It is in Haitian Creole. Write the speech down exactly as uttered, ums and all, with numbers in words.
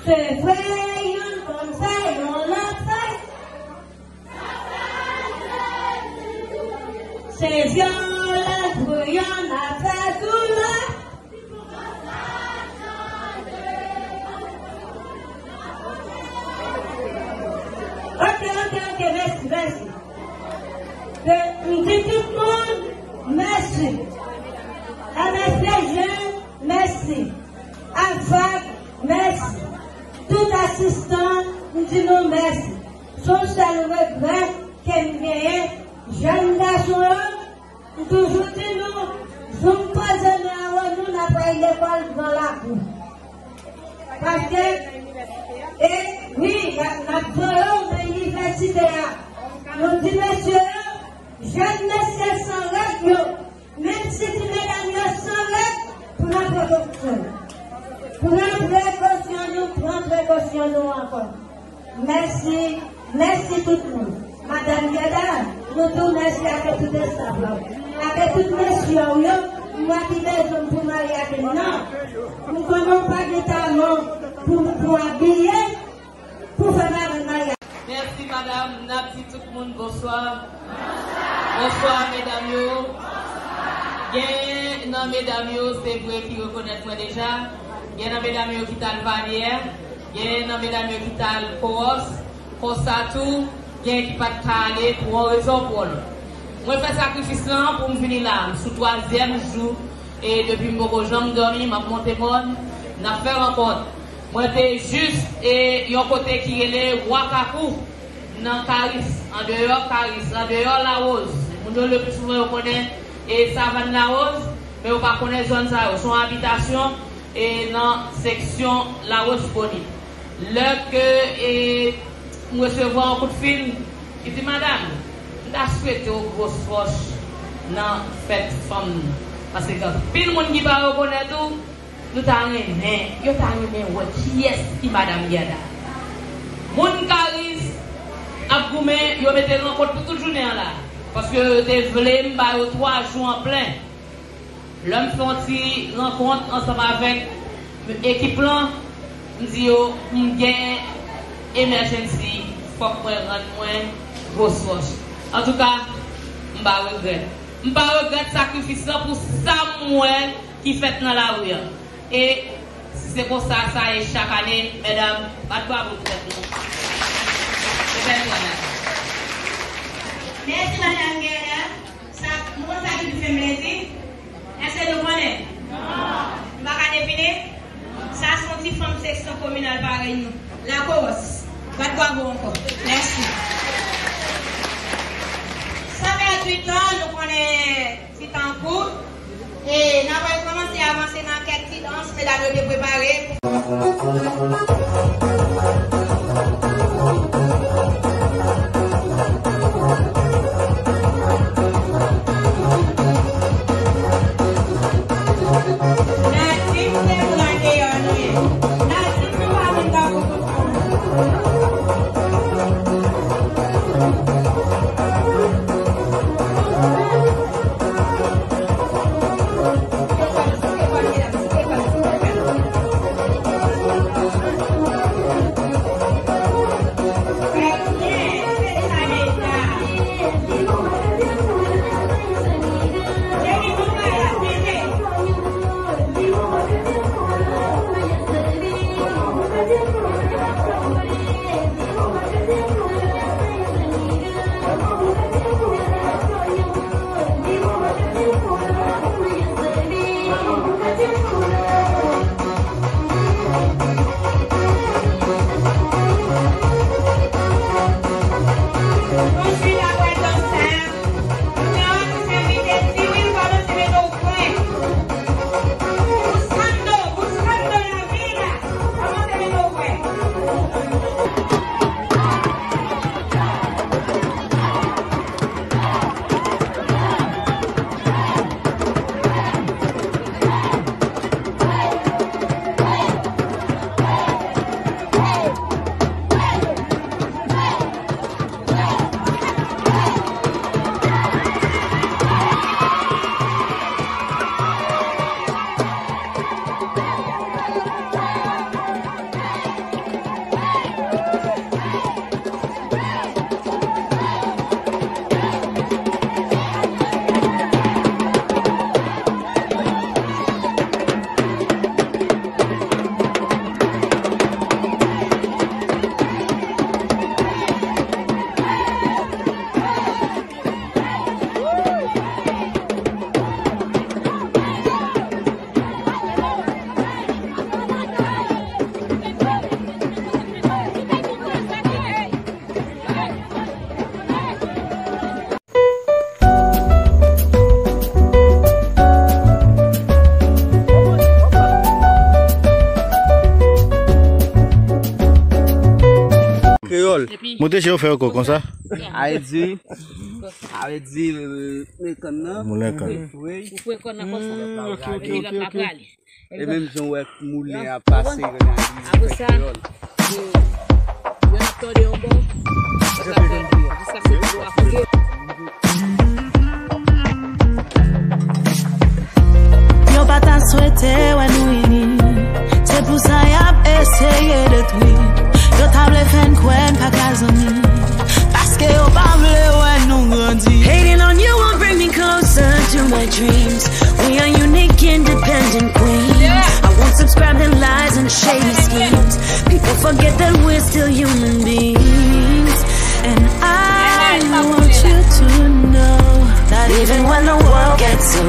Se vre, youn konn fè yon lòt fè. Se vyolans pou youn ap fè sou lòt. Ok, ok, ok, mèsi, mèsi. Ke m di tout moun mèsi. M S P G, mèsi. Avak, mèsi. Tout asistan, m di nou mèsi. Se yon sèl regrè ke m genyen, jèn gason yo, m toujou di nou, jou m poze men an nou, n ap al lekòl gran lakou. Paske, e, wi, n ap voye w nan inivèsite a. Nou di mesye yo, jèn mesye san règ yo, menm si ti medam yo san règ, pran prekosyon. Pran prekosyon nou, pran prekosyon nou ankò. Mèsi, mèsi tout moun. Madanm Guerda, nou di w mèsi avèk tout estaf la. Avèk tout mesye w yo, m wè ki bezwen m pou marye ak li. Non, m konnen w pa gen talan pou, pou abiye, pou fè madanm maryaj. Mèsi, madanm. N ap di tout moun bonswa. Bonswa, medam yo. Gen nan medam yo, se vre, ki rekonèt mwen deja. Gen nan medam yo ki t al Vanyè. Gen nan medam yo ki t al Kowòs. Konsa tou, gen ki pa t ka ale pou yon rezon ou pou yon lòt. Mwen fè sakrifis lan pou m vini la. M sou twazyèm jou e depi m poko janm dòmi, m ap monte mòn, n ap fè rankont. Mwen te jis e yon kote ki rele Wakakou, nan Karis, andeyò Karis, andeyò Lawòz. Moun yo le pli souvan yo konnen e Savann Lawòz, men yo pa konnen zòn sa yo. Se yon abitasyon e nan seksyon Lawòzponi. Lè ke e, m resevwa yon kout fil ki di, "Madanm, m ta swete w Gwo Swòch nan fèt fanm nan." Paske gen anpil moun ki pa rekonèt ou, nou ta renmen, yo ta renmen wè kiyès ki Madanm Guerda. Moun Karis ap goumen, yo mete rankont pou tout jounen an la. Paske yo te vle m ba yo twa jou an plen. Lè m fè yon ti rankont ansanm avèk ekip lan, m di yo, m gen emergency, fòk mwen rann mwen Gwo Swòch. Antouka, m pa regrèt. M pa regrèt sakrifis lan pou sa m wè ki fèt nan lari an. E si se konsa sa ye chak ane, medam, bat bravo pou tèt nou. Se bèl travay. Mèsi, madanm Guerda. Sa, nou konn sa ki pi fè m plezi? Èske nou konnen? Nou pa ka devine? Sa se yon ti fanm seksyon kominal parèy nou. Lakowòs. Bat bravo ankò. Mèsi. San pèdi tan, nou konnen ti tan kout. E n ap al kòmanse avanse nan kèk ti dans medam yo te prepare. Natif se moun an deyò nou ye. Natif nou pa vin tankou tout moun. Monte je w fè yo konsa. A vle di, a vle di, euh, men kann nan. Moulen kann. Wi. Ou fwe kòn nan konsa. Epi lòt la prale. E menm jan w wè moulen an pase, yo nan rive fè kreyòl. Yo ap tòde yon bò. Jiskaske dlo a fonde. Yo pa ta swete wè nou ini. Se pou sa y ap eseye detwi. Yo ta vle fè n kwè n pa ka zanmi. Paske yo pa vle wè nou grandi. Hating on you won't bring me closer to my dreams. We are unique, independent queens. I won't subscribe to lies and shady schemes. People forget that we're still human beings. And I want you to know that even when the world gets so